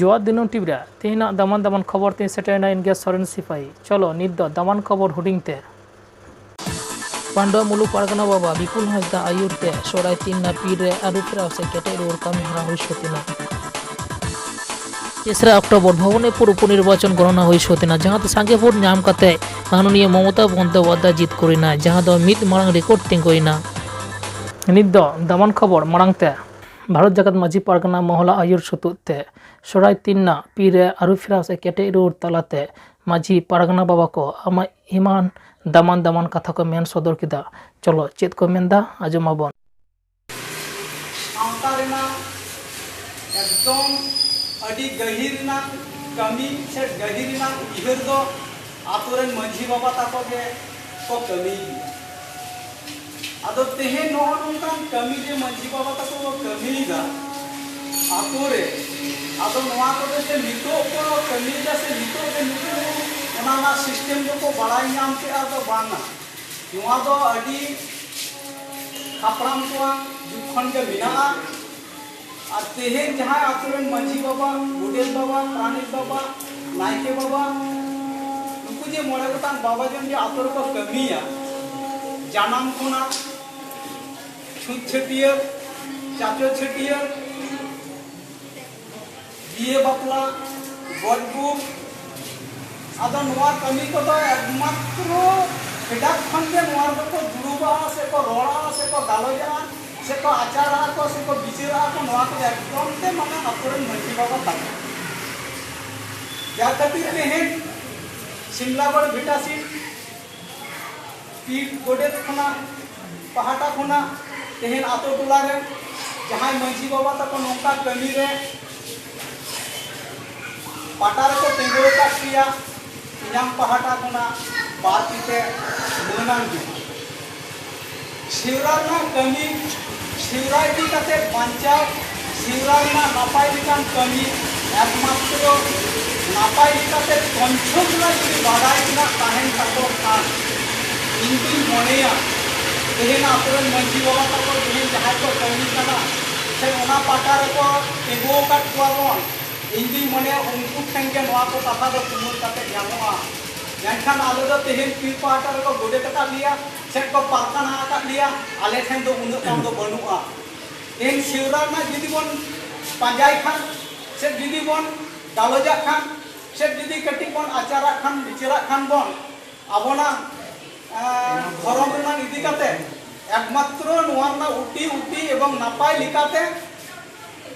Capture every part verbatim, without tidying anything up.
ᱡᱚᱦᱟᱨ ᱫᱤᱱᱟᱹᱢ ᱴᱤᱵᱷᱤ ᱨᱮ ᱛᱮᱦᱮᱧᱟᱜ ᱫᱟᱢᱟᱱ ᱫᱟᱢᱟᱱ ᱠᱷᱚᱵᱚᱨ ᱛᱮᱧ ᱥᱮᱴᱮᱨᱮᱱᱟ ᱤᱧ ᱜᱮ ᱥᱚᱨᱮᱱ ᱥᱤᱯᱟᱹᱦᱤ᱾ ᱪᱚᱞᱚ ᱱᱤᱛ ᱫᱚ ᱫᱟᱢᱟᱱ ᱠᱷᱚᱵᱚᱨ ᱦᱩᱰᱤᱧ ᱛᱮ᱾ ᱯᱟᱱᱰᱩᱣᱟ ᱢᱩᱞᱩᱠ ᱯᱟᱨᱜᱟᱱᱟ ᱵᱟᱵᱟ ᱵᱤᱯᱩᱞ ᱦᱟᱸᱥᱫᱟ ᱟᱹᱭᱩᱨ ᱛᱮ ᱥᱚᱨᱟᱭ ᱛᱤᱱᱱᱟ ᱯᱤᱲ ᱨᱮ ᱟᱹᱨᱩ ᱯᱷᱮᱨᱟᱣ ᱥᱮ ᱠᱮᱴᱮᱡ ᱨᱩᱣᱟᱹᱲ ᱠᱟᱹᱢᱤ ᱦᱚᱨᱟ ᱦᱩᱭ ᱥᱟᱹᱛ ᱮᱱᱟ᱾ ᱛᱮᱥᱨᱟ ᱚᱠᱴᱳᱵᱚᱨ ᱵᱷᱚᱵᱚᱱᱮᱯᱩᱨ ᱩᱯᱚᱱᱤᱨᱵᱟᱪᱚᱱ ᱜᱚᱱᱚᱱᱟ ᱦᱩᱭ ᱥᱟᱹᱛ ᱮᱱᱟ, ᱡᱟᱦᱟᱸ ᱛᱮ ᱥᱟᱸᱜᱮ ᱵᱷᱳᱴ ᱧᱟᱢ ᱠᱟᱛᱮ ᱢᱟᱱᱚᱱᱤᱭᱟᱹ ᱢᱚᱢᱚᱛᱟ ᱵᱚᱱᱫᱳᱯᱟᱫᱽᱫᱷᱟᱭ ᱡᱤᱛᱠᱟᱹᱨ ᱮᱱᱟ, ᱡᱟᱦᱟᱸ ᱫᱚ ᱢᱤᱫ ᱢᱟᱨᱟᱝ ᱨᱮᱠᱚᱨᱰ ᱛᱤᱸᱜᱩᱭᱮᱱᱟ᱾ ᱱᱤᱛ ᱫᱚ ᱫᱟᱢᱟᱱ ᱠᱷᱚᱵᱚᱨ ᱢᱟᱲᱟᱝ ᱛᱮ᱾ ᱵᱷᱟᱨᱚᱛ ᱡᱟᱠᱟᱛ ᱢᱟᱹᱡᱷᱤ ᱯᱟᱨᱜᱟᱱᱟ ᱢᱚᱦᱚᱞᱟ ᱟᱹᱭᱩᱨ ᱥᱩᱛᱩᱜ ᱛᱮ ᱥᱚᱨᱟᱭ ᱛᱤᱱᱱᱟ ᱯᱤᱲ ᱨᱮ ᱟᱹᱨᱩ ᱯᱷᱮᱨᱟᱣ ᱥᱮ ᱠᱮᱴᱮᱡ ᱨᱩᱣᱟᱹᱲ ᱛᱟᱞᱟᱛᱮ ᱢᱟᱹᱡᱷᱤ ᱯᱟᱨᱜᱟᱱᱟ ᱵᱟᱵᱟ ᱠᱚ ᱟᱭᱢᱟ ᱮᱢᱟᱱ ᱫᱟᱢᱟᱱ ᱫᱟᱢᱟᱱ ᱠᱟᱛᱷᱟ ᱠᱚ ᱢᱮᱱ ᱥᱚᱫᱚᱨ ᱠᱮᱫᱟ᱾ ᱪᱚᱞᱚ ᱪᱮᱫ ᱠᱚ ᱢᱮᱱᱫᱟ ᱟᱸᱡᱚᱢ ᱟᱵᱚᱱ᱾ ᱥᱟᱶᱛᱟ ᱨᱮᱱᱟᱜ ᱮᱠᱫᱚᱢ ᱟᱹᱰᱤ ᱜᱟᱹᱦᱤᱨ ᱨᱮᱱᱟᱜ ᱠᱟᱹᱢᱤ ᱥᱮ ᱜᱟᱹᱦᱤᱨ ᱨᱮᱱᱟᱜ ᱩᱭᱦᱟᱹᱨ ᱫᱚ ᱟᱛᱳ ᱨᱮᱱ ᱢᱟᱹᱡᱷᱤ ᱵᱟᱵᱟ ᱛᱟᱠᱚ ᱜᱮ ᱠᱚ ᱠᱟᱹᱢᱤ ᱜᱮᱭᱟ᱾ ᱟᱫᱚ ᱛᱮᱦᱮᱧ ᱱᱚᱜᱼᱚ ᱱᱚᱝᱠᱟᱱ ᱠᱟᱹᱢᱤ ᱡᱮ ᱢᱟᱹᱡᱷᱤ ᱵᱟᱵᱟ ᱛᱟᱠᱚ ᱠᱚ ᱠᱟᱹᱢᱤᱭᱮᱫᱟ ᱟᱛᱳ ᱨᱮ, ᱟᱫᱚ ᱱᱚᱣᱟ ᱠᱚᱫᱚ ᱡᱮ ᱱᱤᱛᱚᱜ ᱠᱚ ᱠᱟᱹᱢᱤᱭᱮᱫᱟ ᱥᱮ ᱱᱤᱛᱚᱜ ᱜᱮ ᱱᱩᱠᱩ ᱚᱱᱟ ᱨᱮᱱᱟᱜ ᱥᱤᱥᱴᱮᱢ ᱫᱚᱠᱚ ᱵᱟᱲᱟᱭ ᱧᱟᱢ ᱠᱮᱫᱼᱟ ᱫᱚ ᱵᱟᱝᱟ᱾ ᱱᱚᱣᱟ ᱫᱚ ᱟᱹᱰᱤ ᱦᱟᱯᱲᱟᱢ ᱠᱚᱣᱟᱜ ᱡᱩᱜᱽ ᱠᱷᱚᱱ ᱜᱮ ᱢᱮᱱᱟᱜᱼᱟ᱾ ᱟᱨ ᱛᱮᱦᱮᱧ ᱡᱟᱦᱟᱸᱭ ᱟᱛᱳ ᱨᱮᱱ ᱢᱟᱹᱡᱷᱤ ᱵᱟᱵᱟ, ᱜᱚᱰᱮᱛ ᱵᱟᱵᱟ, ᱯᱟᱨᱟᱱᱤᱠ ᱵᱟᱵᱟ, ᱱᱟᱭᱠᱮ ᱵᱟᱵᱟ, ᱱᱩᱠᱩ ᱡᱮ ᱢᱚᱬᱮ ᱜᱚᱴᱟᱝ ᱵᱟᱵᱟ ᱡᱚᱱ ᱡᱮ ᱟᱛᱳ ᱨᱮᱠᱚ ᱠᱟᱹᱢᱤᱭᱟ, ᱡᱟᱱᱟᱢ ᱠᱷᱚᱱᱟᱜ ᱪᱷᱩᱛ ᱪᱷᱟᱹᱴᱭᱟᱹᱨ, ᱪᱟᱪᱚ ᱪᱷᱟᱹᱴᱭᱟᱹᱨ, ᱵᱤᱭᱮ ᱵᱟᱯᱞᱟ, ᱜᱚᱡ ᱜᱩᱨ, ᱟᱫᱚ ᱱᱚᱣᱟ ᱠᱟᱹᱢᱤ ᱠᱚᱫᱚ ᱮᱠᱢᱟᱛᱨᱚ ᱯᱷᱮᱰᱟᱛ ᱠᱷᱚᱱ ᱜᱮ ᱱᱚᱣᱟ ᱨᱮᱫᱚ ᱠᱚ ᱫᱩᱲᱩᱵᱟᱜᱼᱟ ᱥᱮ ᱠᱚ ᱨᱚᱲᱟ ᱥᱮ ᱠᱚ ᱜᱟᱞᱚᱪᱟᱜᱼᱟ ᱥᱮ ᱠᱚ ᱟᱪᱟᱨᱟᱜᱼᱟ ᱠᱚ ᱥᱮ ᱠᱚ ᱵᱤᱪᱟᱹᱨᱟᱜᱼᱟ ᱠᱚ, ᱱᱚᱣᱟ ᱠᱚᱫᱚ ᱮᱠᱫᱚᱢ ᱛᱮ ᱢᱟᱱᱮ ᱟᱛᱳ ᱨᱮᱱ ᱢᱟᱹᱡᱷᱤ ᱵᱟᱵᱟ ᱛᱟᱠᱚ᱾ ᱡᱟ ᱠᱷᱟᱹᱛᱤᱨ ᱛᱮᱦᱮᱧ ᱥᱤᱢᱞᱟᱜᱚᱲ ᱵᱷᱤᱴᱟ ᱥᱤᱴ ᱯᱤᱲ ᱜᱚᱰᱮᱛ ᱠᱷᱚᱱᱟᱜ ᱯᱟᱦᱴᱟ ᱠᱷᱚᱱᱟᱜ ᱛᱮᱦᱮᱧ ᱟᱛᱳ ᱴᱚᱞᱟ ᱨᱮ ᱡᱟᱦᱟᱸᱭ ᱢᱟᱹᱡᱷᱤ ᱵᱟᱵᱟ ᱛᱟᱠᱚ ᱱᱚᱝᱠᱟ ᱠᱟᱹᱢᱤ ᱨᱮ ᱯᱟᱴᱟ ᱨᱮᱠᱚ ᱛᱤᱸᱜᱩ ᱟᱠᱟᱫ ᱯᱮᱭᱟ, ᱤᱧᱟᱹᱝ ᱯᱟᱦᱴᱟ ᱠᱷᱚᱱᱟᱜ ᱵᱟᱨ ᱛᱤ ᱛᱮ ᱢᱟᱹᱱᱟᱱ ᱡᱚᱦᱟᱨ᱾ ᱥᱮᱣᱨᱟ ᱨᱮᱱᱟᱜ ᱠᱟᱹᱢᱤ, ᱥᱮᱣᱨᱟ ᱤᱫᱤ ᱠᱟᱛᱮ ᱵᱟᱧᱪᱟᱣ, ᱥᱮᱣᱨᱟ ᱨᱮᱱᱟᱜ ᱱᱟᱯᱟᱭ ᱞᱮᱠᱟᱱ ᱠᱟᱹᱢᱤ ᱮᱠᱢᱟᱛᱨᱚ ᱱᱟᱯᱟᱭ ᱞᱮᱠᱟᱛᱮ ᱠᱚᱧᱪᱷᱚ ᱜᱮᱞᱟ ᱡᱩᱫᱤ ᱵᱟᱰᱟᱭ ᱨᱮᱱᱟᱜ ᱛᱟᱦᱮᱱ ᱛᱟᱠᱚ ᱠᱷᱟᱱ, ᱤᱧ ᱫᱩᱧ ᱢᱚᱱᱮᱭᱟ ᱛᱮᱦᱮᱧ ᱟᱛᱳ ᱨᱮᱱ ᱢᱟᱹᱡᱷᱤ ᱵᱟᱵᱟ ᱛᱟᱠᱚ ᱛᱮᱦᱮᱧ ᱡᱟᱦᱟᱸᱭ ᱠᱚ ᱠᱟᱹᱢᱤ ᱠᱟᱱᱟ ᱥᱮ ᱚᱱᱟ ᱯᱟᱦᱴᱟ ᱨᱮᱠᱚ ᱛᱤᱸᱜᱩ ᱟᱠᱟᱫ ᱠᱚᱣᱟ ᱵᱚᱱ, ᱤᱧ ᱫᱩᱧ ᱢᱚᱱᱮᱭᱟ ᱩᱱᱠᱩ ᱴᱷᱮᱱ ᱜᱮ ᱱᱚᱣᱟ ᱠᱚ ᱠᱟᱛᱷᱟ ᱫᱚ ᱛᱩᱢᱟᱹᱞ ᱠᱟᱛᱮ ᱧᱟᱢᱚᱜᱼᱟ᱾ ᱢᱮᱱᱠᱷᱟᱱ ᱟᱞᱮ ᱫᱚ ᱛᱮᱦᱮᱧ ᱯᱤᱲ ᱯᱟᱦᱴᱟ ᱨᱮᱠᱚ ᱜᱚᱰᱮᱛ ᱟᱠᱟᱫ ᱞᱮᱭᱟ, ᱥᱮ ᱠᱚ ᱯᱟᱨᱜᱟᱱᱟ ᱟᱠᱟᱫ ᱞᱮᱭᱟ, ᱟᱞᱮ ᱴᱷᱮᱱ ᱫᱚ ᱩᱱᱟᱹᱜ ᱜᱟᱱ ᱫᱚ ᱵᱟᱹᱱᱩᱜᱼᱟ᱾ ᱛᱮᱦᱮᱧ ᱥᱤᱣᱨᱟ ᱨᱮᱱᱟᱜ ᱡᱩᱫᱤ ᱵᱚᱱ ᱯᱟᱸᱡᱟᱭ ᱠᱷᱟᱱ, ᱥᱮ ᱡᱩᱫᱤ ᱵᱚᱱ ᱜᱟᱞᱚᱪᱟᱜ ᱠᱷᱟᱱ, ᱥᱮ ᱡᱩᱫᱤ ᱠᱟᱹᱴᱤᱡ ᱵᱚᱱ ᱟᱪᱟᱨᱟᱜ ᱠᱷᱟᱱ, ᱵᱤᱪᱟᱹᱨᱟᱜ ᱠᱷᱟᱱ ᱵᱚᱱ, ᱟᱵᱚᱱᱟᱜ, ᱮᱸ, ᱫᱷᱚᱨᱚᱢ ᱨᱮᱱᱟᱜ ᱤᱫᱤ ᱠᱟᱛᱮ ᱮᱠᱢᱟᱛᱨᱚ ᱱᱚᱣᱟ ᱨᱮᱱᱟᱜ ᱩᱴᱤ ᱩᱴᱤ ᱮᱵᱚᱝ ᱱᱟᱯᱟᱭ ᱞᱮᱠᱟᱛᱮ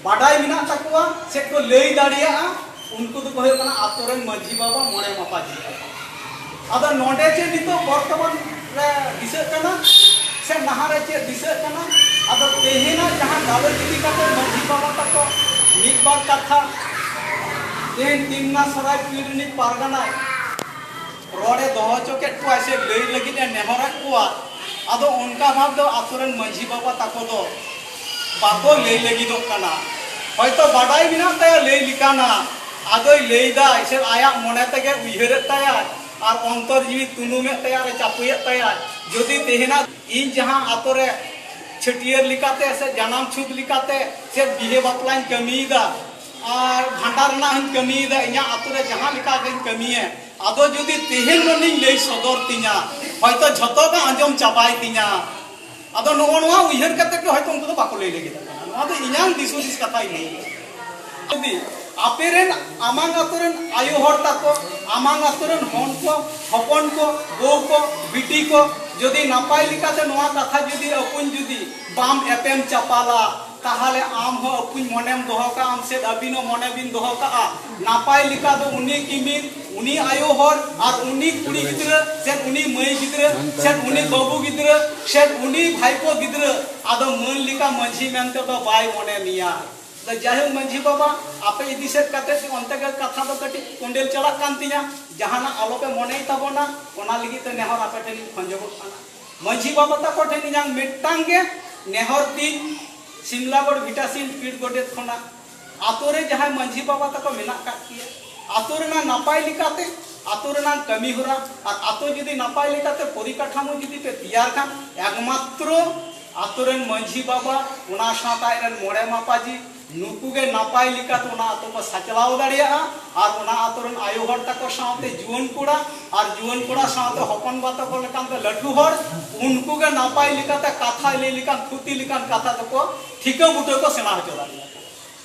ᱵᱟᱰᱟᱭ ᱢᱮᱱᱟᱜ ᱛᱟᱠᱚᱣᱟ, ᱥᱮ ᱠᱚ ᱞᱟᱹᱭ ᱫᱟᱲᱮᱭᱟᱜᱼᱟ, ᱩᱱᱠᱩ ᱫᱚᱠᱚ ᱦᱩᱭᱩᱜ ᱠᱟᱱᱟ ᱟᱛᱳ ᱨᱮᱱ ᱢᱟᱹᱡᱷᱤ ᱵᱟᱵᱟ, ᱢᱚᱬᱮ ᱢᱟᱯᱟᱡᱷᱤ᱾ ᱟᱫᱚ ᱱᱚᱰᱮ ᱪᱮᱫ ᱱᱤᱛᱚᱜ ᱵᱚᱨᱛᱚᱢᱟᱱ ᱨᱮ ᱫᱤᱥᱟᱹᱜ ᱠᱟᱱᱟ, ᱥᱮ ᱱᱟᱦᱟᱜ ᱨᱮ ᱪᱮᱫ ᱫᱤᱥᱟᱹᱜ ᱠᱟᱱᱟ? ᱟᱫᱚ ᱛᱮᱦᱮᱧᱟᱜ ᱡᱟᱦᱟᱸ ᱜᱟᱞᱚᱪ ᱤᱫᱤ ᱠᱟᱛᱮ ᱢᱟᱹᱡᱷᱤ ᱵᱟᱵᱟ ᱛᱟᱠᱚ ᱢᱤᱫ ᱵᱟᱨ ᱠᱟᱛᱷᱟ ᱛᱮᱦᱮᱧ ᱛᱤᱞᱢᱤᱱᱟ ᱥᱚᱨᱟᱭ ᱯᱤᱲ ᱨᱤᱱᱤᱡ ᱯᱟᱨᱜᱟᱱᱟᱭ ᱨᱚᱲᱮ ᱫᱚᱦᱚ ᱦᱚᱪᱚ ᱠᱮᱫ ᱠᱚᱣᱟ, ᱥᱮ ᱞᱟᱹᱭ ᱞᱟᱹᱜᱤᱫ ᱮ ᱱᱮᱦᱚᱨᱟᱫ ᱠᱚᱣᱟ᱾ ᱟᱫᱚ ᱚᱱᱠᱟ ᱵᱷᱟᱵᱽ ᱫᱚ ᱟᱛᱳ ᱨᱮᱱ ᱢᱟᱹᱡᱷᱤ ᱵᱟᱵᱟ ᱛᱟᱠᱚ ᱫᱚ ᱵᱟᱠᱚ ᱞᱟᱹᱭ ᱞᱟᱹᱜᱤᱫᱚᱜ ᱠᱟᱱᱟ᱾ ᱦᱚᱭᱛᱚ ᱵᱟᱰᱟᱭ ᱢᱮᱱᱟᱜ ᱛᱟᱭᱟ ᱞᱟᱹᱭ ᱞᱮᱠᱟᱱᱟᱜ, ᱟᱫᱚᱭ ᱞᱟᱹᱭ ᱫᱟᱭ ᱥᱮ ᱟᱭᱟᱜ ᱢᱚᱱᱮ ᱛᱮᱜᱮ ᱩᱭᱦᱟᱹᱨᱮᱫ ᱛᱟᱭᱟᱭ ᱟᱨ ᱚᱱᱛᱚᱨ ᱡᱤᱣᱤ ᱛᱩᱱᱩᱢᱮᱫ ᱛᱟᱭᱟ ᱟᱨ ᱪᱟᱯᱩᱭᱮᱫ ᱛᱟᱭᱟᱭ᱾ ᱡᱩᱫᱤ ᱛᱮᱦᱮᱧᱟᱜ ᱤᱧ ᱡᱟᱦᱟᱸ ᱟᱛᱳ ᱨᱮ ᱪᱷᱟᱹᱴᱭᱟᱹᱨ ᱞᱮᱠᱟᱛᱮ ᱥᱮ ᱡᱟᱱᱟᱢ ᱪᱷᱩᱛ ᱞᱮᱠᱟᱛᱮ ᱥᱮ ᱵᱤᱦᱟᱹ ᱵᱟᱯᱞᱟᱧ ᱠᱟᱹᱢᱤᱭᱮᱫᱟ ᱟᱨ ᱵᱷᱟᱸᱰᱟᱱ ᱨᱮᱱᱟᱜ ᱦᱚᱸᱧ ᱠᱟᱹᱢᱤᱭᱮᱫᱟ, ᱤᱧᱟᱹᱜ ᱟᱛᱳ ᱨᱮ ᱡᱟᱦᱟᱸ ᱞᱮᱠᱟ ᱜᱤᱧ ᱠᱟᱹᱢᱤᱭᱮᱫ, ᱟᱫᱚ ᱡᱩᱫᱤ ᱛᱮᱦᱮᱧ ᱱᱚᱰᱮᱧ ᱞᱟᱹᱭ ᱥᱚᱫᱚᱨ ᱛᱤᱧᱟ, ᱦᱚᱭᱛᱚ ᱡᱷᱚᱛᱚ ᱠᱚ ᱟᱸᱡᱚᱢ ᱪᱟᱵᱟᱭ ᱛᱤᱧᱟ᱾ ᱟᱫᱚ ᱱᱚᱜᱼᱚ ᱱᱚᱣᱟ ᱩᱭᱦᱟᱹᱨ ᱠᱟᱛᱮ ᱜᱮ ᱦᱚᱭᱛᱚ ᱩᱱᱠᱩ ᱫᱚ ᱵᱟᱠᱚ ᱞᱟᱹᱭ ᱞᱟᱹᱜᱤᱫ ᱠᱟᱱᱟ᱾ ᱱᱚᱣᱟ ᱫᱚ ᱤᱧᱟᱹᱝ ᱫᱤᱥ ᱦᱩᱫᱤᱥ ᱠᱟᱛᱷᱟᱧ ᱞᱟᱹᱭ ᱮᱫᱟ᱾ ᱡᱩᱫᱤ ᱟᱯᱮ ᱨᱮᱱ ᱟᱢᱟᱝ ᱟᱛᱳ ᱨᱮᱱ ᱟᱭᱳ ᱦᱚᱲ ᱛᱟᱠᱚ, ᱟᱢᱟᱝ ᱟᱛᱳ ᱨᱮᱱ ᱦᱚᱱ ᱠᱚ, ᱦᱚᱯᱚᱱ ᱠᱚ, ᱵᱚᱦᱩ ᱠᱚ, ᱵᱤᱴᱤ ᱠᱚ ᱡᱩᱫᱤ ᱱᱟᱯᱟᱭ ᱞᱮᱠᱟᱛᱮ ᱱᱚᱣᱟ ᱠᱟᱛᱷᱟ ᱡᱩᱫᱤ ᱟᱹᱯᱩᱧ ᱡᱩᱫᱤ ᱵᱟᱢ ᱮᱯᱮᱢ ᱪᱟᱯᱟᱞᱟ, ᱛᱟᱦᱚᱞᱮ ᱟᱢ ᱦᱚᱸ ᱟᱹᱯᱩᱧ ᱢᱚᱱᱮᱢ ᱫᱚᱦᱚ ᱠᱟᱜᱼᱟ, ᱥᱮ ᱟᱹᱵᱤᱱ ᱦᱚᱸ ᱢᱚᱱᱮ ᱵᱤᱱ ᱫᱚᱦᱚ ᱠᱟᱜᱼᱟ᱾ ᱱᱟᱯᱟᱭ ᱞᱮᱠᱟ ᱫᱚ ᱩᱱᱤ ᱠᱤᱢᱤᱱ, ᱩᱱᱤ ᱟᱭᱳ ᱦᱚᱲ ᱟᱨ ᱩᱱᱤ ᱠᱩᱲᱤ ᱜᱤᱫᱽᱨᱟᱹ, ᱥᱮ ᱩᱱᱤ ᱢᱟᱹᱭ ᱜᱤᱫᱽᱨᱟᱹ, ᱥᱮ ᱩᱱᱤ ᱵᱟᱹᱵᱩ ᱜᱤᱫᱽᱨᱟᱹ, ᱥᱮ ᱩᱱᱤ ᱵᱷᱟᱭᱯᱳ ᱜᱤᱫᱽᱨᱟᱹ, ᱟᱫᱚ ᱢᱟᱹᱱ ᱞᱮᱠᱟ ᱢᱟᱹᱡᱷᱤ ᱢᱮᱱᱛᱮ ᱫᱚ ᱵᱟᱭ ᱢᱚᱱᱮ ᱢᱮᱭᱟ᱾ ᱟᱫᱚ ᱡᱟᱭᱦᱳᱠ ᱢᱟᱹᱡᱷᱤ ᱵᱟᱵᱟ, ᱟᱯᱮ ᱤᱫᱤ ᱥᱮᱫ ᱠᱟᱛᱮ ᱚᱱᱛᱮ ᱜᱮ ᱠᱟᱛᱷᱟ ᱫᱚ ᱠᱟᱹᱴᱤᱡ ᱠᱚᱸᱰᱮᱞ ᱪᱟᱞᱟᱜ ᱠᱟᱱ ᱛᱤᱧᱟ, ᱡᱟᱦᱟᱱᱟᱜ ᱟᱞᱚᱯᱮ ᱢᱚᱱᱮᱭ ᱛᱟᱵᱚᱱᱟ, ᱚᱱᱟ ᱞᱟᱹᱜᱤᱫ ᱛᱮ ᱱᱮᱦᱚᱨ ᱟᱯᱮ ᱴᱷᱮᱱᱤᱧ ᱠᱷᱚᱸᱡᱚᱜᱚᱜ ᱠᱟᱱᱟ᱾ ᱢᱟᱹᱡᱷᱤ ᱵᱟᱵᱟ ᱛᱟᱠᱚ ᱴᱷᱮᱱ ᱤᱧᱟᱹᱝ ᱢᱤᱫᱴᱟᱝ ᱜᱮ ᱱᱮᱦᱚᱨ ᱛᱤᱧ, ᱥᱤᱢᱞᱟᱜᱚᱲ ᱵᱷᱤᱴᱟᱥᱤᱱ ᱯᱤᱲ ᱜᱚᱰᱮᱛ ᱠᱷᱚᱱᱟᱜ, ᱟᱛᱳ ᱨᱮ ᱡᱟᱦᱟᱸᱭ ᱢᱟᱹᱡᱷᱤ ᱵᱟᱵᱟ ᱛᱟᱠᱚ ᱢᱮᱱᱟᱜ ᱠᱟᱜ ᱠᱤᱭᱟ, ᱟᱛᱳ ᱨᱮᱱᱟᱜ ᱱᱟᱯᱟᱭ ᱞᱮᱠᱟᱛᱮ ᱟᱛᱳ ᱨᱮᱱᱟᱜ ᱠᱟᱹᱢᱤ ᱦᱚᱨᱟ ᱟᱨ ᱟᱛᱳ ᱡᱩᱫᱤ ᱱᱟᱯᱟᱭ ᱞᱮᱠᱟᱛᱮ ᱯᱚᱨᱤᱠᱟᱴᱷᱟᱢᱳ ᱡᱩᱫᱤ ᱯᱮ ᱛᱮᱭᱟᱨ ᱠᱷᱟᱱ, ᱮᱠᱢᱟᱛᱨᱚ ᱟᱛᱳ ᱨᱮᱱ ᱢᱟᱹᱡᱷᱤ ᱵᱟᱵᱟ, ᱚᱱᱟ ᱥᱟᱶᱛᱟ ᱟᱡ ᱨᱮᱱ ᱢᱚᱬᱮ ᱢᱟᱯᱟᱡᱷᱤ, ᱱᱩᱠᱩ ᱜᱮ ᱱᱟᱯᱟᱭ ᱞᱮᱠᱟᱛᱮ ᱚᱱᱟ ᱟᱛᱳ ᱠᱚ ᱥᱟᱪᱞᱟᱣ ᱫᱟᱲᱮᱭᱟᱜᱼᱟ᱾ ᱟᱨ ᱚᱱᱟ ᱟᱛᱳ ᱨᱮᱱ ᱟᱭᱳ ᱦᱚᱲ ᱛᱟᱠᱚ ᱥᱟᱶᱛᱮ ᱡᱩᱣᱟᱹᱱ ᱠᱚᱲᱟ ᱟᱨ ᱡᱩᱣᱟᱹᱱ ᱠᱚᱲᱟ ᱥᱟᱶᱛᱮ ᱦᱚᱯᱚᱱ ᱵᱟ ᱛᱟᱠᱚ ᱞᱮᱠᱟᱱ ᱛᱮ ᱞᱟᱹᱴᱩ ᱦᱚᱲ, ᱩᱱᱠᱩ ᱜᱮ ᱱᱟᱯᱟᱭ ᱞᱮᱠᱟᱛᱮ ᱠᱟᱛᱷᱟ ᱞᱟᱹᱭ ᱞᱮᱠᱟᱱ, ᱛᱷᱩᱛᱤ ᱞᱮᱠᱟᱱ ᱠᱟᱛᱷᱟ ᱫᱚᱠᱚ ᱴᱷᱤᱠᱟᱹ ᱵᱩᱴᱟᱹ ᱠᱚ ᱥᱮᱬᱟ ᱦᱚᱪᱚ ᱫᱟᱲᱮᱭᱟᱜᱼᱟ᱾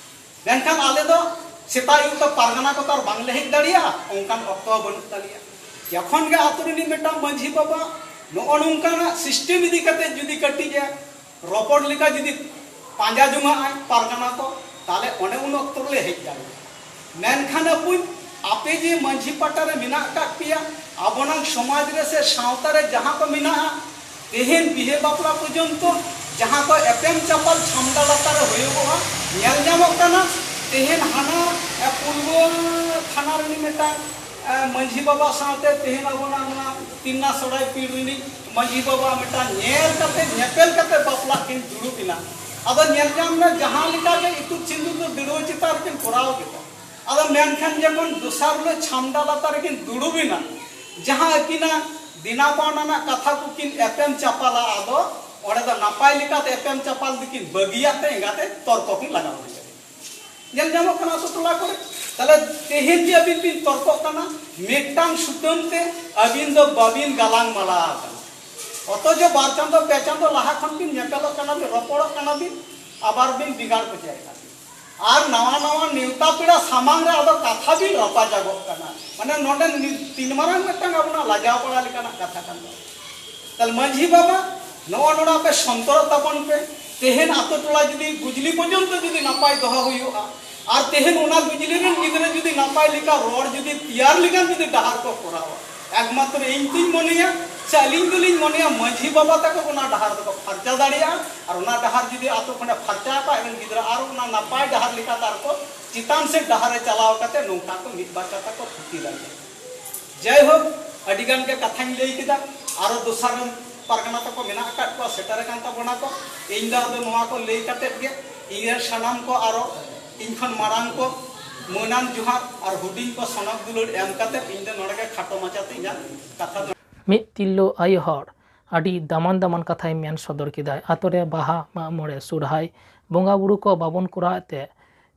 ᱢᱮᱱᱠᱷᱟᱱ ᱟᱞᱮ ᱫᱚ ᱥᱮᱛᱟᱜ ᱟᱹᱭᱩᱵ ᱫᱚ ᱯᱟᱨᱜᱟᱱᱟ ᱠᱚ ᱛᱚ ᱟᱨ ᱵᱟᱝᱞᱮ ᱦᱮᱡ ᱫᱟᱲᱮᱭᱟᱜᱼᱟ, ᱚᱱᱠᱟᱱ ᱚᱠᱛᱚ ᱦᱚᱸ ᱵᱟᱹᱱᱩᱜ ᱛᱟᱞᱮᱭᱟ᱾ ᱡᱚᱠᱷᱚᱱ ᱜᱮ ᱟᱛᱳ ᱨᱤᱱᱤᱡ ᱢᱤᱫᱴᱟᱝ ᱢᱟᱹᱡᱷᱤ ᱵᱟᱵᱟ ᱱᱚᱜᱼᱚ ᱱᱚᱝᱠᱟᱱᱟᱜ system ᱤᱫᱤ ᱠᱟᱛᱮ ᱡᱩᱫᱤ ᱠᱟᱹᱴᱤᱡ ᱮ ᱨᱚᱯᱚᱲ ᱞᱮᱠᱟ ᱡᱩᱫᱤ ᱯᱟᱸᱡᱟ ᱡᱚᱝᱟᱜ ᱟᱭ ᱯᱟᱨᱜᱟᱱᱟ ᱠᱚ, ᱛᱟᱦᱞᱮ ᱚᱱᱮ ᱩᱱ ᱚᱠᱛᱚ ᱨᱮᱞᱮ ᱦᱮᱡ ᱫᱟᱲᱮᱭᱟᱜᱼᱟ᱾ ᱢᱮᱱᱠᱷᱟᱱ ᱟᱵᱚ, ᱟᱯᱮ ᱡᱮ ᱢᱟᱹᱡᱷᱤ ᱯᱟᱦᱴᱟ ᱨᱮ ᱢᱮᱱᱟᱜ ᱟᱠᱟᱫ ᱯᱮᱭᱟ, ᱟᱵᱚᱱᱟᱝ ᱥᱚᱢᱟᱡᱽ ᱨᱮ ᱥᱮ ᱥᱟᱶᱛᱟ ᱨᱮ ᱡᱟᱦᱟᱸ ᱠᱚ ᱢᱮᱱᱟᱜᱼᱟ, ᱛᱮᱦᱮᱧ ᱵᱤᱦᱟᱹ ᱵᱟᱯᱞᱟ ᱯᱚᱨᱡᱚᱱᱛᱚ ᱡᱟᱦᱟᱸ ᱠᱚ ᱮᱯᱮᱢ ᱪᱟᱯᱟᱞ ᱪᱷᱟᱢᱰᱟ ᱞᱟᱛᱟᱨ ᱨᱮ ᱦᱩᱭᱩᱜᱚᱜᱼᱟ, ᱧᱮᱞ ᱧᱟᱢᱚᱜ ᱠᱟᱱᱟ᱾ ᱛᱮᱦᱮᱧ ᱦᱟᱱᱟ, ᱮ, ᱯᱩᱞᱣᱟᱹ ᱛᱷᱟᱱᱟ ᱨᱤᱱᱤᱡ ᱢᱤᱫᱴᱟᱝ, ᱮ, ᱢᱟᱹᱡᱷᱤ ᱵᱟᱵᱟ ᱥᱟᱶᱛᱮ ᱛᱮᱦᱮᱧ ᱟᱵᱚᱱᱟᱜ ᱱᱚᱣᱟ ᱛᱤᱞᱱᱟ ᱥᱚᱲᱟᱭ ᱯᱤᱲ ᱨᱤᱱᱤᱡ ᱢᱟᱹᱡᱷᱤ ᱵᱟᱵᱟ ᱢᱤᱫᱴᱟᱝ ᱧᱮᱞ ᱠᱟᱛᱮ, ᱧᱮᱯᱮᱞ ᱠᱟᱛᱮ ᱵᱟᱯᱞᱟ ᱠᱤᱱ ᱫᱩᱲᱩᱵ ᱮᱱᱟ᱾ ᱟᱫᱚ ᱧᱮᱞ ᱧᱟᱢ ᱢᱮ, ᱡᱟᱦᱟᱸ ᱞᱮᱠᱟ ᱜᱮ ᱤᱛᱩᱫ ᱥᱤᱸᱫᱩᱨ ᱫᱚ ᱫᱟᱹᱲᱣᱟᱹ ᱪᱮᱛᱟᱱ ᱨᱮᱠᱤᱱ ᱠᱚᱨᱟᱣ ᱠᱮᱫᱟ᱾ ᱟᱫᱚ ᱢᱮᱱᱠᱷᱟᱱ ᱡᱚᱠᱷᱚᱱ ᱫᱚᱥᱟᱨ ᱦᱤᱞᱳᱜ ᱪᱷᱟᱢᱰᱟ ᱞᱟᱛᱟᱨ ᱨᱮᱠᱤᱱ ᱫᱩᱲᱩᱵ ᱮᱱᱟ, ᱡᱟᱦᱟᱸ ᱟᱹᱠᱤᱱᱟᱜ ᱫᱮᱱᱟ ᱯᱟᱣᱱᱟ ᱨᱮᱱᱟᱜ ᱠᱟᱛᱷᱟ ᱠᱚᱠᱤᱱ ᱮᱯᱮᱢ ᱪᱟᱯᱟᱞᱟ, ᱟᱫᱚ ᱚᱸᱰᱮ ᱫᱚ ᱱᱟᱯᱟᱭ ᱞᱮᱠᱟᱛᱮ ᱮᱯᱮᱢ ᱪᱟᱯᱟᱞ ᱫᱚᱠᱤᱱ ᱵᱟᱹᱜᱤᱭᱟᱜ ᱛᱮ ᱮᱸᱜᱟᱛᱮ ᱛᱚᱨᱠᱚ ᱠᱤᱱ ᱞᱟᱜᱟᱣ ᱮᱱᱟ᱾ ᱧᱮᱞ ᱧᱟᱢᱚᱜ ᱠᱟᱱᱟ ᱟᱛᱳ ᱴᱚᱞᱟ ᱠᱚᱨᱮ᱾ ᱛᱟᱦᱞᱮ ᱛᱮᱦᱮᱧ ᱡᱮ ᱟᱹᱵᱤᱱ ᱵᱤᱱ ᱛᱚᱨᱠᱚᱜ ᱠᱟᱱᱟ, ᱢᱤᱫᱴᱟᱝ ᱥᱩᱛᱟᱹᱢ ᱛᱮ ᱟᱹᱵᱤᱱ ᱫᱚ ᱵᱟᱹᱵᱤᱱ ᱜᱟᱞᱟᱝ ᱢᱟᱞᱟ ᱟᱠᱟᱱᱟ, ᱚᱛᱷᱚᱪᱚ ᱵᱟᱨ ᱪᱟᱸᱫᱚ ᱯᱮ ᱪᱟᱸᱫᱚ ᱞᱟᱦᱟ ᱠᱷᱚᱱ ᱵᱤᱱ ᱧᱮᱯᱮᱞᱚᱜ ᱠᱟᱱᱟ ᱵᱤᱱ, ᱨᱚᱯᱚᱲᱚᱜ ᱠᱟᱱᱟ ᱵᱤᱱ, ᱟᱵᱟᱨ ᱵᱤᱱ ᱵᱮᱜᱟᱲ ᱯᱚᱪᱟᱭᱮᱫᱟ᱾ ᱟᱨ ᱱᱟᱣᱟ ᱱᱟᱣᱟ ᱱᱮᱣᱛᱟ ᱯᱮᱲᱟ ᱥᱟᱢᱟᱝ ᱨᱮ ᱟᱫᱚ ᱠᱟᱛᱷᱟ ᱵᱤᱱ ᱨᱟᱯᱟᱪᱟᱜᱚᱜ ᱠᱟᱱᱟ᱾ ᱢᱟᱱᱮ ᱱᱚᱰᱮ ᱱᱤ-, ᱛᱤᱱ ᱢᱟᱨᱟᱝ ᱢᱤᱫᱴᱟᱝ ᱟᱵᱚᱱᱟᱜ ᱞᱟᱡᱟᱣ ᱯᱟᱲᱟ ᱞᱮᱠᱟᱱᱟᱜ ᱠᱟᱛᱷᱟ ᱠᱟᱱ ᱫᱚ᱾ ᱛᱟᱦᱞᱮ ᱢᱟᱹᱡᱷᱤ ᱵᱟᱵᱟ, ᱱᱚᱜᱼᱚ ᱱᱚᱰᱮ ᱟᱯᱮ ᱥᱚᱱᱛᱚᱨᱚᱜ ᱛᱟᱵᱚᱱ ᱯᱮ᱾ ᱛᱮᱦᱮᱧ ᱟᱛᱳ ᱴᱚᱞᱟ ᱡᱩᱫᱤ ᱵᱩᱡᱽᱞᱤ ᱯᱚᱨᱡᱚᱱᱛᱚ ᱡᱩᱫᱤ ᱱᱟᱯᱟᱭ ᱫᱚᱦᱚ ᱦᱩᱭᱩᱜᱼᱟ, ᱟᱨ ᱛᱮᱦᱮᱧ ᱚᱱᱟ ᱵᱩᱡᱽᱞᱤ ᱨᱮᱱ ᱜᱤᱫᱽᱨᱟᱹ ᱡᱩᱫᱤ ᱱᱟᱯᱟᱭ ᱞᱮᱠᱟ ᱨᱚᱲ ᱡᱩᱫᱤ ᱛᱮᱭᱟᱨ ᱞᱮᱠᱟᱱ ᱡᱩᱫᱤ ᱰᱟᱦᱟᱨ ᱠᱚ ᱠᱚᱨᱟᱣᱟ, ᱮᱠᱢᱟᱛᱨᱚ ᱤᱧ ᱫᱩᱧ ᱢᱚᱱᱮᱭᱟ ᱥᱮ ᱟᱹᱞᱤᱧ ᱫᱚᱞᱤᱧ ᱢᱚᱱᱮᱭᱟ ᱢᱟᱹᱡᱷᱤ ᱵᱟᱵᱟ ᱛᱟᱠᱚ ᱚᱱᱟ ᱰᱟᱦᱟᱨ ᱫᱚᱠᱚ ᱯᱷᱟᱨᱪᱟ ᱫᱟᱲᱮᱭᱟᱜᱼᱟ᱾ ᱟᱨ ᱚᱱᱟ ᱰᱟᱦᱟᱨ ᱡᱩᱫᱤ ᱟᱛᱳ ᱠᱷᱚᱱᱮ ᱯᱷᱟᱨᱪᱟ ᱟᱠᱟᱫ ᱨᱮᱱ ᱜᱤᱫᱽᱨᱟᱹ ᱟᱨ ᱚᱱᱟ ᱱᱟᱯᱟᱭ ᱰᱟᱦᱟᱨ ᱞᱮᱠᱟᱛᱮ ᱟᱨ ᱠᱚ ᱪᱮᱛᱟᱱ ᱥᱮᱫ ᱰᱟᱦᱟᱨ ᱨᱮ ᱪᱟᱞᱟᱣ ᱠᱟᱛᱮ ᱱᱚᱝᱠᱟ ᱠᱚ ᱢᱤᱫ ᱵᱟᱨ ᱠᱟᱛᱷᱟ ᱠᱚ ᱛᱷᱩᱛᱤ ᱫᱟᱲᱮᱭᱟᱜᱼᱟ᱾ ᱡᱟᱭᱦᱳᱠ, ᱟᱹᱰᱤ ᱜᱟᱱ ᱜᱮ ᱠᱟᱛᱷᱟᱧ ᱞᱟᱹᱭ ᱠᱮᱫᱟ᱾ ᱟᱨᱚ ᱫᱚᱥᱟᱨ ᱨᱮᱱ ᱯᱟᱨᱜᱟᱱᱟ ᱛᱟᱠᱚ ᱢᱮᱱᱟᱜ ᱟᱠᱟᱫ ᱠᱚᱣᱟ, ᱥᱮᱴᱮᱨ ᱟᱠᱟᱱ ᱛᱟᱵᱚᱱᱟ ᱠᱚ᱾ ᱤᱧ ᱫᱚ ᱟᱫᱚ ᱱᱚᱣᱟ ᱠᱚ ᱞᱟᱹᱭ ᱠᱟᱛᱮᱫ ᱜᱮ ᱤᱧ ᱨᱮᱱ ᱥᱟᱱᱟᱢ ᱠᱚ ᱟᱨᱚ ᱤᱧ ᱠᱷᱚᱱ ᱢᱟᱨᱟᱝ ᱠᱚ ᱢᱟᱹᱱᱟᱱ ᱡᱚᱦᱟᱨ ᱟᱨ ᱦᱩᱰᱤᱧ ᱠᱚ ᱥᱚᱱᱚᱛ ᱫᱩᱞᱟᱹᱲ ᱮᱢ ᱠᱟᱛᱮᱫ ᱤᱧ ᱫᱚ ᱱᱚᱰᱮ ᱜᱮ ᱠᱷᱟᱴᱚ ᱢᱟᱪᱷᱟᱛᱮ ᱤᱧᱟᱹᱜ ᱠᱟᱛᱷᱟ ᱫᱚ ᱢᱤᱫ ᱛᱤᱨᱞᱟᱹ ᱟᱭᱳ ᱦᱚᱲ ᱟᱹᱰᱤ ᱫᱟᱢᱟᱱ ᱫᱟᱢᱟᱱ ᱠᱟᱛᱷᱟᱭ ᱢᱮᱱ ᱥᱚᱫᱚᱨ ᱠᱮᱫᱟᱭ᱾ ᱟᱛᱳ ᱨᱮ ᱵᱟᱦᱟ, ᱢᱟᱜ ᱢᱚᱬᱮ, ᱥᱚᱨᱦᱟᱭ ᱵᱚᱸᱜᱟ ᱵᱩᱨᱩ ᱠᱚ ᱵᱟᱵᱚᱱ ᱠᱚᱨᱟᱣᱮᱫ ᱛᱮ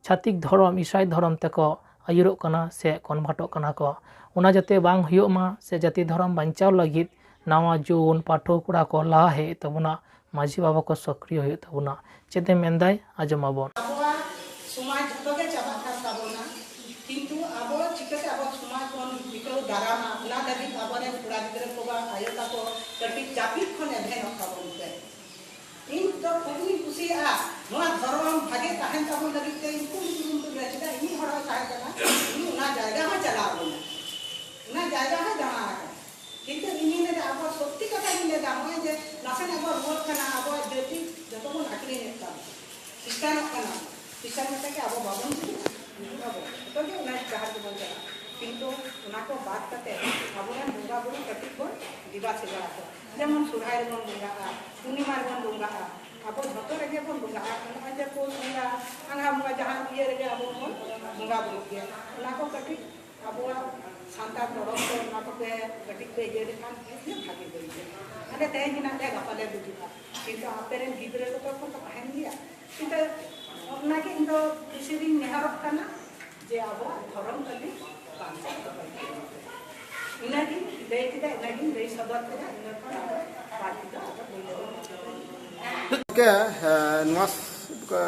ᱪᱷᱟᱹᱛᱤᱠ ᱫᱷᱚᱨᱚᱢ, ᱤᱥᱟᱭ ᱫᱷᱚᱨᱚᱢ ᱛᱮᱠᱚ ᱟᱹᱭᱩᱨᱚᱜ ᱠᱟᱱᱟ ᱥᱮ ᱠᱚᱱᱵᱷᱟᱨᱴᱚᱜ ᱠᱟᱱᱟ ᱠᱚ᱾ ᱚᱱᱟ ᱡᱟᱛᱮ ᱵᱟᱝ ᱦᱩᱭᱩᱜ ᱢᱟ ᱥᱮ ᱡᱟᱹᱛᱤ ᱫᱷᱚᱨᱚᱢ ᱵᱟᱧᱪᱟᱣ ᱞᱟᱹᱜᱤᱫ ᱱᱟᱣᱟ ᱡᱩᱣᱟᱹᱱ ᱯᱟᱹᱴᱷᱩᱣᱟᱹ ᱠᱚᱲᱟ ᱠᱚ ᱞᱟᱦᱟ ᱦᱮᱡ ᱛᱟᱵᱚᱱᱟ, ᱢᱟᱹᱡᱷᱤ ᱵᱟᱵᱟ ᱠᱚ ᱥᱚᱠᱨᱤᱭᱚ ᱦᱩᱭᱩᱜ ᱛᱟᱵᱚᱱᱟ᱾ ᱪᱮᱫ ᱮ ᱢᱮᱱᱫᱟᱭ, ᱟᱸᱡᱚᱢ ᱟᱵᱚᱱ᱾ ᱟᱵᱚᱣᱟᱜ ᱥᱚᱢᱟᱡᱽ ᱡᱷᱚᱛᱚ ᱜᱮ ᱪᱟᱵᱟᱜ ᱠᱟᱱ ᱛᱟᱵᱚᱱᱟ, ᱠᱤᱱᱛᱩ ᱟᱵᱚ ᱪᱤᱠᱟᱹᱛᱮ ᱟᱵᱚ ᱥᱚᱢᱟᱡᱽ ᱵᱚᱱ ᱴᱤᱠᱟᱹᱣ ᱫᱟᱨᱟᱢᱟ, ᱚᱱᱟ ᱞᱟᱹᱜᱤᱫ ᱟᱵᱚᱨᱮᱱ ᱠᱚᱲᱟ ᱜᱤᱫᱽᱨᱟᱹ ᱠᱚ ᱵᱟ ᱟᱭᱳ ᱛᱟᱠᱚ ᱠᱟᱹᱴᱤᱡ ᱡᱟᱹᱯᱤᱫ ᱠᱷᱚᱱ ᱮᱵᱷᱮᱱᱚᱜ ᱛᱟᱵᱚᱱ ᱯᱮ᱾ ᱤᱧ ᱫᱚ ᱠᱷᱩᱵ ᱤᱧ ᱠᱩᱥᱤᱭᱟᱜᱼᱟ ᱱᱚᱣᱟ ᱫᱷᱚᱨᱚᱢ ᱵᱷᱟᱜᱮ ᱛᱟᱦᱮᱱ ᱛᱟᱵᱚᱱ ᱞᱟᱹᱜᱤᱫ ᱛᱮ᱾ ᱤᱧ ᱠᱩᱞᱤ ᱠᱩᱨᱩᱢᱩᱴᱩ ᱨᱮ ᱪᱮᱫᱟᱜ ᱤᱧ ᱦᱚᱲ ᱦᱚᱸᱭ ᱛᱟᱦᱮᱸ ᱠᱟᱱᱟ, ᱩᱱᱤ ᱚᱱᱟ ᱡᱟᱭᱜᱟ ᱦᱚᱸ ᱪᱟᱞᱟᱣ ᱞᱮᱱᱟ, ᱚᱱᱟ ᱡᱟᱭᱜᱟ ᱦᱚᱸᱭ ᱫᱟᱬᱟ ᱟᱠᱟᱫᱟ᱾ ᱠᱤᱱᱛᱩ ᱤᱧᱤᱧ ᱞᱟᱹᱭᱫᱟ, ᱟᱵᱚ ᱥᱚᱛᱛᱤ ᱠᱟᱛᱷᱟ ᱜᱤᱧ ᱞᱟᱹᱭᱫᱟ, ᱱᱚᱜᱼᱚᱭ ᱡᱮ ᱱᱟᱥᱮᱱᱟᱜ ᱵᱚᱱ ᱨᱩᱣᱟᱹᱲ ᱠᱟᱱᱟ, ᱟᱵᱚᱣᱟᱜ ᱡᱟᱹᱛᱤ ᱡᱚᱛᱚ ᱵᱚᱱ ᱟᱹᱠᱷᱨᱤᱧᱮᱫ ᱛᱟᱵᱚᱱᱟ, ᱠᱷᱨᱤᱥᱴᱟᱱᱚᱜ ᱠᱟᱱᱟ, ᱠᱷᱨᱤᱥᱴᱟᱱ ᱞᱮᱠᱟ ᱜᱮ ᱟᱵᱚ ᱵᱟᱵᱚᱱ ᱪᱟᱞᱟᱜᱼᱟ, ᱟᱵᱚ ᱡᱚᱛᱚ ᱜᱮ ᱚᱱᱟ ᱰᱟᱦᱟᱨ ᱜᱮᱵᱚᱱ ᱪᱟᱞᱟᱜᱼᱟ᱾ ᱠᱤᱱᱛᱩ ᱚᱱᱟ ᱠᱚ ᱵᱟᱫ ᱠᱟᱛᱮ ᱟᱵᱚᱨᱮᱱ ᱵᱚᱸᱜᱟ ᱵᱩᱨᱩ ᱠᱟᱹᱴᱤᱡ ᱵᱚᱱ ᱫᱮᱵᱟ ᱥᱮᱵᱟ ᱟᱠᱚᱣᱟ, ᱡᱮᱢᱚᱱ ᱥᱚᱨᱦᱟᱭ ᱨᱮᱵᱚᱱ ᱵᱚᱸᱜᱟᱜᱼᱟ, ᱯᱩᱨᱱᱤᱢᱟ ᱨᱮᱵᱚᱱ ᱵᱚᱸᱜᱟᱜᱼᱟ, ᱟᱵᱚ ᱡᱷᱚᱛᱚ ᱨᱮᱜᱮ ᱵᱚᱱ ᱵᱚᱸᱜᱟᱜᱼᱟ᱾ ᱱᱚᱜᱼᱚᱭ ᱡᱮ ᱯᱩᱥ ᱵᱚᱸᱜᱟ, ᱟᱸᱜᱷᱟᱲ ᱵᱚᱸᱜᱟ, ᱡᱟᱦᱟᱸ ᱤᱭᱟᱹ ᱨᱮᱜᱮ ᱟᱵᱚ ᱵᱚᱱ ᱵᱚᱸᱜᱟ ᱵᱩᱨᱩᱜ ᱜᱮᱭᱟ, ᱚᱱᱟ ᱠᱚ ᱠᱟᱹᱴᱤᱡ ᱟᱵᱚᱣᱟᱜ ᱥᱟᱱᱛᱟᱲ ᱫᱷᱚᱨᱚᱢ ᱠᱚ ᱚᱱᱟ ᱠᱚᱯᱮ ᱠᱟᱹᱴᱤᱡ ᱯᱮ ᱤᱭᱟᱹ ᱞᱮᱠᱷᱟᱱ ᱵᱮᱥ ᱜᱮ ᱵᱷᱟᱜᱮ ᱦᱩᱭ ᱠᱚᱜᱼᱟ᱾ ᱢᱟᱱᱮ ᱛᱮᱦᱮᱧ ᱦᱮᱱᱟᱜ ᱞᱮᱭᱟ, ᱜᱟᱯᱟ ᱞᱮ ᱜᱩᱡᱩᱜᱼᱟ, ᱠᱤᱱᱛᱩ ᱟᱯᱮ ᱨᱮᱱ ᱜᱤᱫᱽᱨᱟᱹ ᱠᱚᱫᱚ ᱠᱚ ᱛᱟᱦᱮᱱ ᱜᱮᱭᱟ᱾ ᱠᱤᱱᱛᱩ ᱚᱱᱟᱜᱮ ᱤᱧ ᱫᱚ ᱵᱮᱥᱤ ᱫᱩᱧ ᱱᱮᱦᱚᱨᱚᱜ ᱠᱟᱱᱟ ᱡᱮ ᱟᱵᱚᱣᱟᱜ ᱫᱷᱚᱨᱚᱢ ᱠᱟᱹᱢᱤ ᱵᱟᱧᱪᱟᱣ ᱫᱚᱦᱚᱭ ᱦᱩᱭᱩᱜᱼᱟ᱾ ᱤᱱᱟᱹᱜᱤᱧ ᱞᱟᱹᱭ ᱠᱮᱫᱟ, ᱤᱱᱟᱹᱜᱤᱧ ᱞᱟᱹᱭ ᱥᱚᱫᱚᱨ ᱠᱮᱫᱟ, ᱤᱱᱟᱹ ᱠᱷᱚᱱ ᱟᱫᱚ ᱵᱟᱹᱲᱛᱤ ᱫᱚ ᱟᱫᱚ ᱵᱟᱹᱧ ᱞᱟᱹᱭᱟ᱾ ᱜᱚᱢᱠᱮ, ᱮ, ᱱᱚᱣᱟ ᱥ-, ᱮ,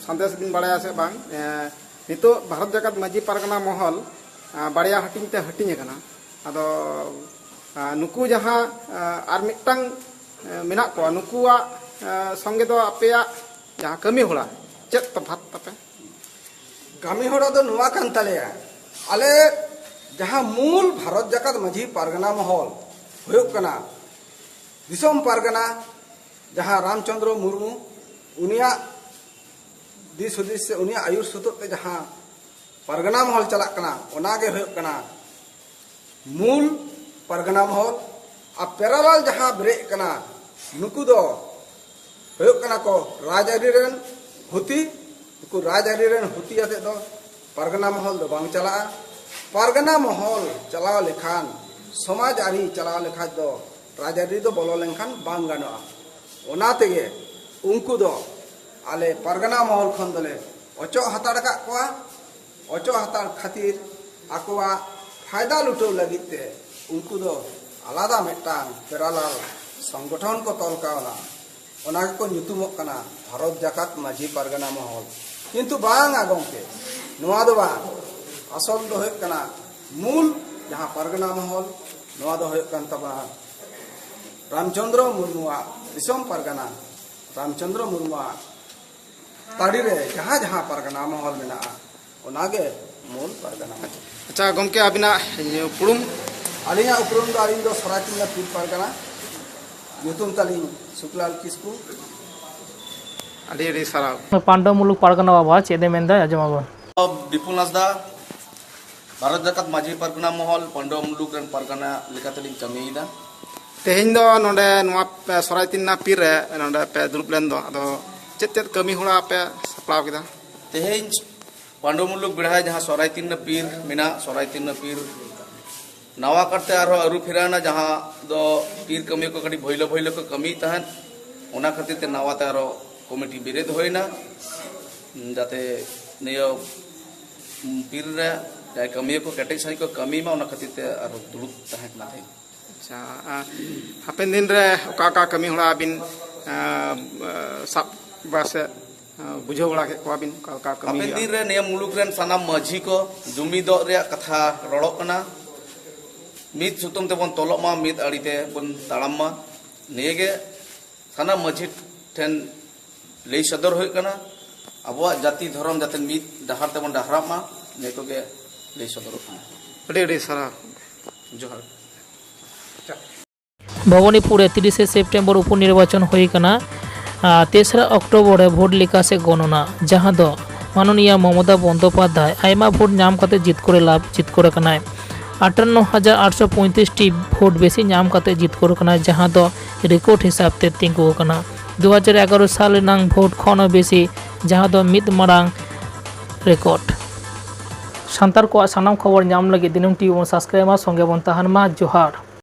ᱥᱟᱸᱫᱮᱥ ᱵᱤᱱ ᱵᱟᱲᱟᱭᱟ ᱥᱮ ᱵᱟᱝ? ᱮ, ᱱᱤᱛᱚᱜ ᱵᱷᱟᱨᱚᱛ ᱡᱟᱠᱟᱛ ᱢᱟᱹᱡᱷᱤ ᱯᱟᱨᱜᱟᱱᱟ ᱢᱚᱦᱚᱞ, ᱮ, ᱵᱟᱨᱭᱟ ᱦᱟᱹᱴᱤᱧ ᱛᱮ ᱦᱟᱹᱴᱤᱧ ᱟᱠᱟᱱᱟ᱾ ᱟᱫᱚ, ᱮ, ᱱᱩᱠᱩ ᱡᱟᱦᱟᱸ, ᱮ, ᱟᱨ ᱢᱤᱫᱴᱟᱝ, ᱮ, ᱢᱮᱱᱟᱜ ᱠᱚᱣᱟ, ᱱᱩᱠᱩᱣᱟᱜ, ᱮ, ᱥᱚᱸᱜᱮ ᱫᱚ ᱟᱯᱮᱭᱟᱜ ᱡᱟᱦᱟᱸ ᱠᱟᱹᱢᱤ ᱦᱚᱨᱟ ᱪᱮᱫ ᱛᱚᱯᱷᱟᱛ ᱛᱟᱯᱮ? ᱠᱟᱹᱢᱤ ᱦᱚᱨᱟ ᱫᱚ ᱱᱚᱣᱟ ᱠᱟᱱ ᱛᱟᱞᱮᱭᱟ, ᱟᱞᱮ ᱡᱟᱦᱟᱸ ᱢᱩᱞ ᱵᱷᱟᱨᱚᱛ ᱡᱟᱠᱟᱛ ᱢᱟᱹᱡᱷᱤ ᱯᱟᱨᱜᱟᱱᱟ ᱢᱚᱦᱚᱞ ᱦᱩᱭᱩᱜ ᱠᱟᱱᱟ ᱫᱤᱥᱚᱢ ᱯᱟᱨᱜᱟᱱᱟ, ᱡᱟᱦᱟᱸ ᱨᱟᱢᱪᱚᱸᱫᱽᱨᱚ ᱢᱩᱨᱢᱩ, ᱩᱱᱤᱭᱟᱜ ᱫᱤᱥ ᱦᱩᱫᱤᱥ ᱥᱮ ᱩᱱᱤᱭᱟᱜ ᱟᱹᱭᱩᱨ ᱥᱩᱛᱩᱜ ᱛᱮ ᱡᱟᱦᱟᱸ ᱯᱟᱨᱜᱟᱱᱟ ᱢᱚᱦᱚᱞ ᱪᱟᱞᱟᱜ ᱠᱟᱱᱟ, ᱚᱱᱟ ᱜᱮ ᱦᱩᱭᱩᱜ ᱠᱟᱱᱟ ᱢᱩᱞ ᱯᱟᱨᱜᱟᱱᱟ ᱢᱚᱦᱚᱞ᱾ ᱟᱨ ᱯᱮᱨᱟᱞᱟᱞ ᱡᱟᱦᱟᱸ ᱵᱮᱨᱮᱫ ᱠᱟᱱᱟ, ᱱᱩᱠᱩ ᱫᱚ ᱦᱩᱭᱩᱜ ᱠᱟᱱᱟ ᱠᱚ ᱨᱟᱡᱽᱟᱹᱨᱤ ᱨᱮᱱ ᱦᱩᱛᱤ᱾ ᱱᱩᱠᱩ ᱨᱟᱡᱽᱟᱹᱨᱤ ᱨᱮᱱ ᱦᱩᱛᱤ ᱟᱛᱮᱫ ᱫᱚ ᱯᱟᱨᱜᱟᱱᱟ ᱢᱚᱦᱚᱞ ᱫᱚ ᱵᱟᱝ ᱪᱟᱞᱟᱜᱼᱟ᱾ ᱯᱟᱨᱜᱟᱱᱟ ᱢᱚᱦᱚᱞ ᱪᱟᱞᱟᱣ ᱞᱮᱠᱷᱟᱱ, ᱥᱚᱢᱟᱡᱽ ᱟᱹᱨᱤ ᱪᱟᱞᱟᱣ ᱞᱮᱠᱷᱟᱱ ᱫᱚ ᱨᱟᱡᱽᱟᱹᱨᱤ ᱫᱚ ᱵᱚᱞᱚ ᱞᱮᱱᱠᱷᱟᱱ ᱵᱟᱝ ᱜᱟᱱᱚᱜᱼᱟ᱾ ᱚᱱᱟ ᱛᱮᱜᱮ ᱩᱱᱠᱩ ᱫᱚ ᱟᱞᱮ ᱯᱟᱨᱜᱟᱱᱟ ᱢᱚᱦᱚᱞ ᱠᱷᱚᱱ ᱫᱚᱞᱮ ᱚᱪᱚᱜ ᱦᱟᱛᱟᱲ ᱟᱠᱟᱫ ᱠᱚᱣᱟ᱾ ᱚᱪᱚᱜ ᱦᱟᱛᱟᱲ ᱠᱷᱟᱹᱛᱤᱨ ᱟᱠᱚᱣᱟᱜ ᱯᱷᱟᱭᱫᱟ ᱞᱩᱴᱟᱹᱣ ᱞᱟᱹᱜᱤᱫ ᱛᱮ ᱩᱱᱠᱩ ᱫᱚ ᱟᱞᱟᱫᱟ ᱢᱤᱫᱴᱟᱝ parallel ᱥᱚᱝᱜᱚᱴᱷᱚᱱ ᱠᱚ ᱛᱚᱞ ᱠᱟᱣᱱᱟ᱾ ᱚᱱᱟ ᱜᱮᱠᱚ ᱧᱩᱛᱩᱢᱚᱜ ᱠᱟᱱᱟ ᱵᱷᱟᱨᱚᱛ ᱡᱟᱠᱟᱛ ᱢᱟᱹᱡᱷᱤ ᱯᱟᱨᱜᱟᱱᱟ ᱢᱚᱦᱚᱞ᱾ ᱠᱤᱱᱛᱩ ᱵᱟᱝᱟ ᱜᱚᱢᱠᱮ, ᱱᱚᱣᱟ ᱫᱚ ᱵᱟᱝ᱾ ᱟᱥᱚᱞ ᱫᱚ ᱦᱩᱭᱩᱜ ᱠᱟᱱᱟ ᱢᱩᱞ ᱡᱟᱦᱟᱸ ᱯᱟᱨᱜᱟᱱᱟ ᱢᱚᱦᱚᱞ, ᱱᱚᱣᱟ ᱫᱚ ᱦᱩᱭᱩᱜ ᱠᱟᱱ ᱛᱟᱵᱚᱱᱟ ᱨᱟᱢᱪᱚᱸᱫᱽᱨᱚ ᱢᱩᱨᱢᱩᱣᱟᱜ ᱫᱤᱥᱚᱢ ᱯᱟᱨᱜᱟᱱᱟ, ᱨᱟᱢᱪᱚᱸᱫᱽᱨᱚ ᱢᱩᱨᱢᱩᱣᱟᱜ ᱛᱟᱹᱲᱤ ᱨᱮ ᱡᱟᱦᱟᱸ ᱡᱟᱦᱟᱸ ᱯᱟᱨᱜᱟᱱᱟ ᱢᱚᱦᱚᱞ ᱢᱮᱱᱟᱜᱼᱟ, ᱚᱱᱟᱜᱮ ᱢᱩᱞ ᱯᱟᱨᱜᱟᱱᱟ ᱢᱚᱦᱚᱞ᱾ ᱟᱪᱪᱷᱟ ᱜᱚᱢᱠᱮ, ᱟᱹᱵᱤᱱᱟᱜ ᱩᱯᱨᱩᱢ? ᱟᱹᱞᱤᱧᱟᱜ ᱩᱯᱨᱩᱢ ᱫᱚ, ᱟᱹᱞᱤᱧ ᱫᱚ ᱥᱚᱨᱟᱭᱠᱮᱞᱟ ᱯᱤᱨ ᱯᱟᱨᱜᱟᱱᱟ, ᱧᱩᱛᱩᱢ ᱛᱟᱹᱞᱤᱧ ᱥᱩᱠᱞᱟᱞ ᱠᱤᱥᱠᱩ᱾ ᱟᱹᱰᱤ ᱟᱹᱰᱤ ᱥᱟᱨᱦᱟᱣ᱾ ᱯᱟᱱᱰᱚ ᱢᱩᱞᱩᱠ ᱯᱟᱨᱜᱟᱱᱟ ᱵᱟᱵᱟ ᱪᱮᱫ ᱮ ᱢᱮᱱᱫᱟ, ᱟᱸᱡᱚᱢ ᱟᱵᱚᱱ᱾ ᱵᱤᱯᱩᱞ ᱦᱟᱸᱥᱫᱟ, ᱵᱷᱟᱨᱚᱛ ᱡᱟᱠᱟᱛ ᱢᱟᱹᱡᱷᱤ ᱯᱟᱨᱜᱟᱱᱟ ᱢᱚᱦᱚᱞ, ᱯᱟᱱᱰᱚ ᱢᱩᱞᱩᱠ ᱨᱮᱱ ᱯᱟᱨᱜᱟᱱᱟ ᱞᱮᱠᱟᱛᱮᱞᱤᱧ ᱠᱟᱹᱢᱤᱭᱮᱫᱟ᱾ ᱛᱮᱦᱮᱧ ᱫᱚ ᱱᱚᱰᱮ ᱱᱚᱣᱟ ᱯᱮ ᱥᱚᱨᱟᱭ ᱛᱤᱱᱱᱟ ᱯᱤᱨ ᱨᱮ ᱱᱚᱰᱮ ᱯᱮ ᱫᱩᱲᱩᱵ ᱞᱮᱱ ᱫᱚ, ᱟᱫᱚ ᱪᱮᱫ ᱪᱮᱫ ᱠᱟᱹᱢᱤ ᱦᱚᱨᱟ ᱯᱮ ᱥᱟᱯᱲᱟᱣ ᱠᱮᱫᱟ? ᱛᱮᱦᱮᱧ ᱯᱟᱱᱰᱚ ᱢᱩᱞᱩᱠ ᱵᱮᱲᱦᱟᱭ ᱡᱟᱦᱟᱸ ᱥᱚᱨᱟᱭ ᱛᱤᱱᱱᱟ ᱯᱤᱨ ᱢᱮᱱᱟᱜ, ᱥᱚᱨᱟᱭ ᱛᱤᱱᱱᱟ ᱯᱤᱨ ᱱᱟᱣᱟ ᱠᱟᱨᱛᱮ ᱟᱨᱦᱚᱸ ᱟᱹᱨᱩ ᱯᱷᱮᱨᱟᱣ ᱮᱱᱟ, ᱡᱟᱦᱟᱸ ᱫᱚ ᱯᱤᱨ ᱠᱟᱹᱢᱤᱭᱟᱹ ᱠᱚ ᱠᱟᱹᱴᱤᱡ ᱵᱷᱟᱹᱭᱞᱟᱹ ᱵᱷᱟᱹᱭᱞᱟᱹ ᱠᱚ ᱠᱟᱹᱢᱤᱭᱮᱫ ᱛᱟᱦᱮᱸᱫ, ᱚᱱᱟ ᱠᱷᱟᱹᱛᱤᱨ ᱛᱮ ᱱᱟᱣᱟ ᱛᱮ ᱟᱨᱦᱚᱸ ᱠᱚᱢᱤᱴᱤ ᱵᱮᱨᱮᱫ ᱦᱩᱭᱱᱟ, ᱡᱟᱛᱮ ᱱᱤᱭᱟᱹ ᱯᱤᱨ ᱨᱮ ᱡᱟᱦᱟᱸᱭ ᱠᱟᱹᱢᱤᱭᱟᱹ ᱠᱚ ᱠᱮᱴᱮᱡ ᱥᱟᱺᱦᱤᱡ ᱠᱚ ᱠᱟᱹᱢᱤ ᱢᱟ, ᱚᱱᱟ ᱠᱷᱟᱹᱛᱤᱨ ᱛᱮ ᱟᱨᱦᱚᱸ ᱫᱩᱲᱩᱵ ᱛᱟᱦᱮᱸ ᱠᱟᱱᱟ ᱛᱮᱦᱮᱧ᱾ ᱟᱪᱪᱷᱟ, ᱟᱨ ᱦᱟᱯᱮᱱ ᱫᱤᱱ ᱨᱮ ᱚᱠᱟ ᱚᱠᱟ ᱠᱟᱹᱢᱤ ᱦᱚᱨᱟ ᱵᱤᱱ, ᱟᱸ, ᱥᱟᱵ ᱵᱟᱲᱟ ᱥᱮ, ᱟᱸ, ᱵᱩᱡᱷᱟᱹᱣ ᱵᱟᱲᱟ ᱠᱮᱫ ᱠᱚᱣᱟ ᱵᱤᱱ, ᱚᱠᱟ ᱚᱠᱟ ᱠᱟᱹᱢᱤ ᱦᱟᱯᱮᱱ ᱦᱩᱭᱩᱜᱼᱟ? ᱫᱤᱱ ᱨᱮ ᱱᱤᱭᱟᱹ ᱢᱩᱞᱩᱠ ᱨᱮᱱ ᱥᱟᱱᱟᱢ ᱢᱟᱹᱡᱷᱤ ᱠᱚ ᱡᱩᱢᱤᱫᱚᱜ ᱨᱮᱭᱟᱜ ᱠᱟᱛᱷᱟ ᱨᱚᱲᱚᱜ ᱠᱟᱱᱟ᱾ ᱢᱤᱫ ᱥᱩᱛᱟᱹᱢ ᱛᱮᱵᱚᱱ ᱛᱚᱞᱚᱜ ᱢᱟ, ᱢᱤᱫ ᱟᱲᱮ ᱛᱮᱵᱚᱱ ᱛᱟᱲᱟᱢ ᱢᱟ᱾ ᱱᱤᱭᱟᱹᱜᱮ ᱥᱟᱱᱟᱢ ᱢᱟᱹᱡᱷᱤ ᱴᱷᱮᱱ ᱞᱟᱹᱭ ᱥᱚᱫᱚᱨ ᱦᱩᱭᱩᱜ ᱠᱟᱱᱟ, ᱟᱵᱚᱣᱟᱜ ᱡᱟᱹᱛᱤ ᱫᱷᱚᱨᱚᱢ ᱡᱟᱛᱮ ᱢᱤᱫ ᱰᱟᱦᱟᱨ ᱛᱮᱵᱚᱱ ᱰᱟᱦᱟᱨᱟᱜ ᱢᱟ, ᱱᱤᱭᱟᱹ ᱠᱚᱜᱮ ᱞᱟᱹᱭ ᱥᱚᱫᱚᱨᱚᱜ ᱠᱟᱱᱟ᱾ ᱟᱹᱰᱤ ᱟᱹᱰᱤ ᱥᱟᱨᱦᱟᱣ᱾ ᱡᱚᱦᱟᱨ᱾ ᱵᱷᱚᱵᱚᱱᱤᱯᱩᱨ ᱨᱮ ᱛᱤᱨᱤᱥᱮ ᱥᱮᱯᱴᱮᱢᱵᱚᱨ ᱩᱯᱚᱱᱤᱨᱵᱟᱪᱚᱱ ᱦᱩᱭ ᱠᱟᱱᱟ᱾ ᱟᱨ ᱛᱮᱥᱨᱟ ᱚᱠᱴᱳᱵᱚᱨ ᱨᱮ ᱵᱷᱳᱴ ᱞᱮᱠᱟ ᱥᱮ ᱜᱚᱱᱚᱱᱟ, ᱡᱟᱦᱟᱸ ᱫᱚ ᱢᱟᱱᱚᱱᱤᱭᱟ ᱢᱚᱢᱚᱛᱟ ᱵᱚᱱᱫᱳᱯᱟᱫᱽᱫᱷᱟᱭ ᱟᱭᱢᱟ ᱵᱷᱳᱴ ᱧᱟᱢ ᱠᱟᱛᱮ ᱡᱤᱛᱠᱟᱹᱨ ᱞᱟᱵᱷ, ᱡᱤᱛᱠᱟᱹᱨ ᱟᱠᱟᱱᱟᱭ᱾ ᱟᱴᱟᱱᱱᱚ ᱦᱟᱡᱟᱨ ᱟᱴᱥᱚ ᱯᱚᱸᱭᱛᱨᱤᱥ ᱴᱤ ᱵᱷᱳᱴ ᱵᱮᱥᱤ ᱧᱟᱢ ᱠᱟᱛᱮ ᱡᱤᱛᱠᱟᱹᱨ ᱟᱠᱟᱱᱟᱭ, ᱡᱟᱦᱟᱸ ᱫᱚ ᱨᱮᱠᱚᱨᱰ ᱦᱤᱥᱟᱹᱵ ᱛᱮ ᱛᱤᱸᱜᱩ ᱟᱠᱟᱱᱟ᱾ ᱫᱩ ᱦᱟᱡᱟᱨ ᱮᱜᱟᱨᱚ ᱥᱟᱞ ᱨᱮᱱᱟᱝ ᱵᱷᱳᱴ ᱠᱷᱚᱱ ᱦᱚᱸ ᱵᱮᱥᱤ, ᱡᱟᱦᱟᱸ ᱫᱚ ᱢᱤᱫ ᱢᱟᱲᱟᱝ ᱨᱮᱠᱚᱨᱰ᱾ ᱥᱟᱱᱛᱟᱲ ᱠᱚᱣᱟᱜ ᱥᱟᱱᱟᱢ ᱠᱷᱚᱵᱚᱨ ᱧᱟᱢ ᱞᱟᱹᱜᱤᱫ ᱫᱤᱱᱟᱹᱢ ᱴᱤᱵᱷᱤ ᱵᱚᱱ ᱥᱟᱵᱥᱠᱨᱟᱭᱤᱵ ᱢᱟ᱾ ᱥᱚᱸᱜᱮ ᱵᱚᱱ ᱛᱟᱦᱮᱱ ᱢᱟ᱾ ᱡᱚᱦᱟᱨ᱾